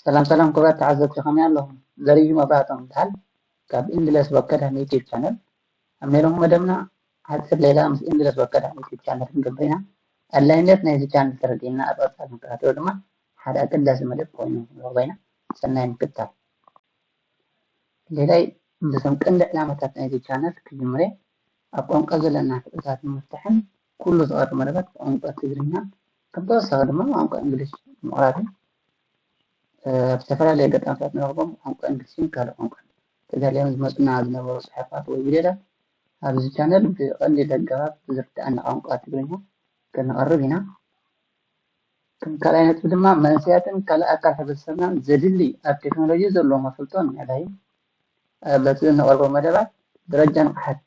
ሰላም ሰላም ክቡራት ተዓዘብቲ፣ ከመይ ኣለኹም? ዘርዩ መብራህቶም ይበሃል፣ ካብ ኢንድለስ ኣካዳሚ ዩቲዩብ ቻነል። ኣብ ናይ ሎሚ መደብና ሓፂር ሌላ ምስ ኢንድለስ ኣካዳሚ ዩቲዩብ ቻነል ክንገብር ኢና። ኣድላይነት ናይዚ ቻነል ተረዲእና ኣብ ቀፃሊ ንከታተሎ ድማ ሓደ ኣገዳሲ መደብ ኮይኑ ንረኽቦ ኢና። ሰናይ ምክትታል። ሌላይ፣ በቶም ቀንዲ ዕላማታት ናይዚ ቻነል ክጅምር እየ። ኣብ ቋንቋ ዘለና ፍልጠታት ንምፍታሕን ኩሉ ዝቐርብ መደባት ብቋንቋ ትግርኛ፣ ከም ተወሳኺ ድማ ቋንቋ እንግሊሽ ንምቕራብን፣ ኣብ ዝተፈላለዩ ኣጋጣሚታት ንረኽቦም ቋንቋ እንግሊዝን ካልእ ቋንቋን ተዳልዮም ዝመፁና ዝነበሩ ፅሑፋት ወይ ቪድዮታት ኣብዚ ቻነል ብቐሊል ኣገባብ ብዝርድኣና ቋንቋ ትግርኛ ከነቕርብ ኢና። ከም ካልኣይ ነጥቢ ድማ መንእሰያትን ካልእ ኣካል ሕብረተሰብናን ዘድሊ ኣብ ቴክኖሎጂ ዘለዎም ኣፍልጦ ንምዕባይ እዩ። በቲ እንቐርቦ መደባት ደረጃ ንቕሓት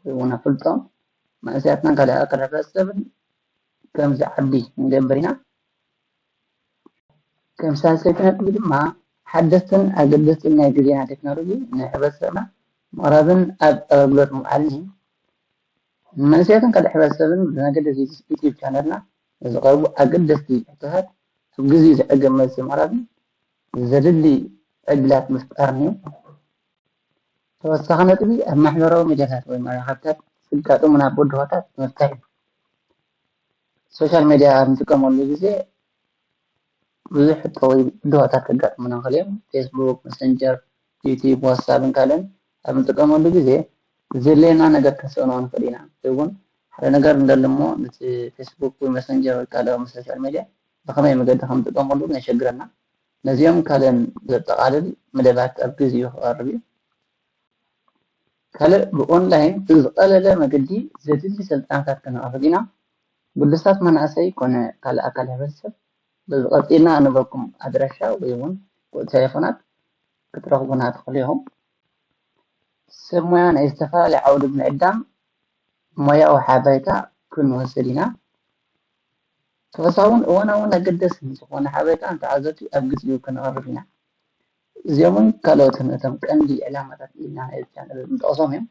ወይ እውን ኣፍልጦ መንእሰያትናን ካልእ ኣካል ሕብረተሰብን ከም ዝዓቢ ንገብር ኢና። ከም ሳልሰይቲ ነጥቢ ድማ ሓደስትን ኣገደስትን ናይ ግዜና ቴክኖሎጂ ንሕብረተሰብና ምቕራብን ኣብ ኣገልግሎት ምውዓልን እዩ። ንመንእሰያትን ካልእ ሕብረተሰብን ብመገዲ እዚ ዩቲዩብ ቻነልና ንዝቐርቡ ኣገደስቲ ሕቶታት ኣብ ግዜኡ ዝዕገም መልሲ ምቕራብን ዘድሊ ዕድላት ምፍጣርን እዩ። ተወሳኺ ነጥቢ ኣብ ማሕበራዊ ሚድያታት ወይ መራኸብታት ዝጋጥሙና ብድሆታት ምፍታሕ እዩ። ሶሻል ሚድያ ኣብ ንጥቀመሉ ግዜ ብዙሕ ሕቶ ወይ ብድሆታት ከጋጥሙና ንኽእል እዮም። ፌስቡክ፣ መሰንጀር፣ ዩቲዩብ፣ ዋትሳፕን ካልእን ኣብ ንጥቀመሉ ግዜ ዘድልየና ነገር ከንስእኖ ንኽእል ኢና። ወይ እውን ሓደ ነገር ንደሊ እሞ ነቲ ፌስቡክ ወይ መሰንጀር ወይ ካልእ ሶሻል ሚድያ ብኸመይ መገዲ ከም ንጥቀመሉ ነሸግረና። ነዚኦም ካልእን ዘጠቓልል መደባት ኣብ ግዜኡ ክቐርብ እዩ። ካልእ ብኦንላይን ብዝቐለለ መገዲ ዘድሊ ስልጠናታት ከነቕርብ ኢና። ግዱሳት መናእሰይ ኮነ ካልእ ኣካል ሕብረተሰብ በዚ ቀፂልና እነበኩም ኣድራሻ ወይ እውን ቁፅሪ ቴሌፎናት ክትረኽቡና ትኽእሉ ኢኹም። ሰብ ሞያ ናይ ዝተፈላለዩ ዓውዲ ብምዕዳም ሞያዊ ሓበሬታ ክንወስድ ኢና። ተወሳኺ እውን እዋናውን ኣገደስን ዝኾነ ሓበሬታ ንተዓዘብቲ ኣብ ግዜኡ ከነቕርብ ኢና። እዚኦም እውን ካልኦትን እቶም ቀንዲ ዕላማታት ኢልና ናይ ቻነል ንጠቕሶም እዮም።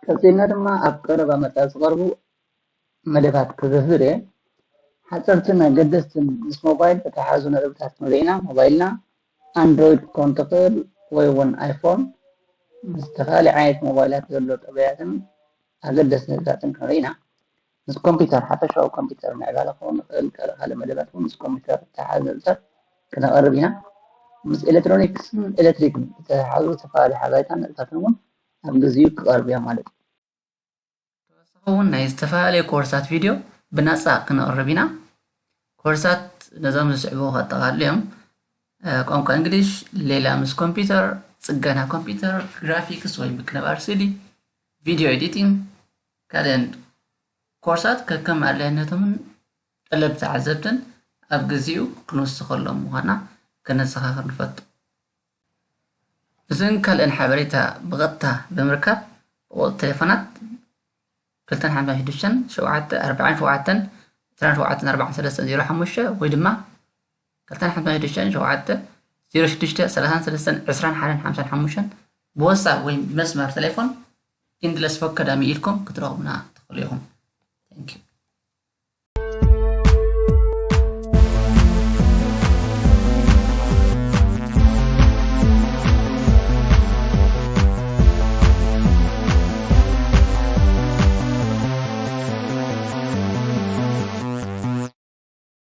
ቀፂልና ድማ ኣብ ቀረባ መፃኢ ዝቐርቡ መደባት ክዝርዝር እየ። ሓፀርትን ኣገደስትን ምስ ሞባይል ዝተተሓዙ ነጥብታት ክንርኢ ኢና። ሞባይልና ኣንድሮይድ ክኾን ትኽእል ወይ እውን ኣይፎን ምስ ዝተፈላለዩ ዓይነት ሞባይላት ዘሎ ጠባያትን ኣገደስቲ ነጥብታትን ክንርኢ ኢና። ምስ ኮምፒውተር፣ ሓፈሻዊ ኮምፒውተር ምዕባለ ክኸውን ይኽእል፣ ካልእ ካልእ መደባት እውን ምስ ኮምፒውተር ዝተሓሓዙ ነጥብታት ክነቕርብ ኢና። ምስ ኤሌክትሮኒክስን ኤሌክትሪክን ዝተተሓዙ ዝተፈላለዩ ሓበሬታን ነጥብታትን እውን ኣብ ግዜኡ ክቐርቡ እዮም ማለት እዩ። ተወሳኺ እውን ናይ ዝተፈላለዩ ኮርሳት ቪድዮ ብናፃ ክነቕርብ ኢና። ኮርሳት ነዞም ዝስዕቡ ከጠቓልሉ እዮም። እ፣ ቋንቋ እንግሊሽ፣ ሌላ ምስ ኮምፒውተር፣ ፅገና ኮምፒውተር፣ ግራፊክስ ወይ ምክንባር ስእሊ፣ ቪድዮ ኤዲቲንግ፣ ካልእን ኮርሳት ከከም ኣድላይነቶምን ጠለብ ተዓዘብትን ኣብ ግዜኡ ክንውስኸሎም ምዃና ከነዘኻኽር ንፈቱ። እዝን ካልእን ሓበሬታ ብቐጥታ ብምርካብ ብቑጽሪ ቴሌፎናት ክልተ ሓምሳ ሽዱሽተ ሸውዓተ ኣርባዕን ሸውዓተን ዕስራን ሸውዓተን ኣርባዕን ሰለስተን ዜሮ ሓሙሽተ ወይ ድማ ክልተ ሓምሳ ሽዱሽተ ሸውዓተ ዜሮ ሽዱሽተ ሰላሳን ሰለስተን ዕስራን ሓደን ሓምሳን ሓሙሽተን ብዋትሳፕ ወይ መስመር ቴሌፎን ኢንድለስ ኣካዳሚ ኢልኩም ክትረኽቡና ትኽእሉ ኢኹም። Thank you።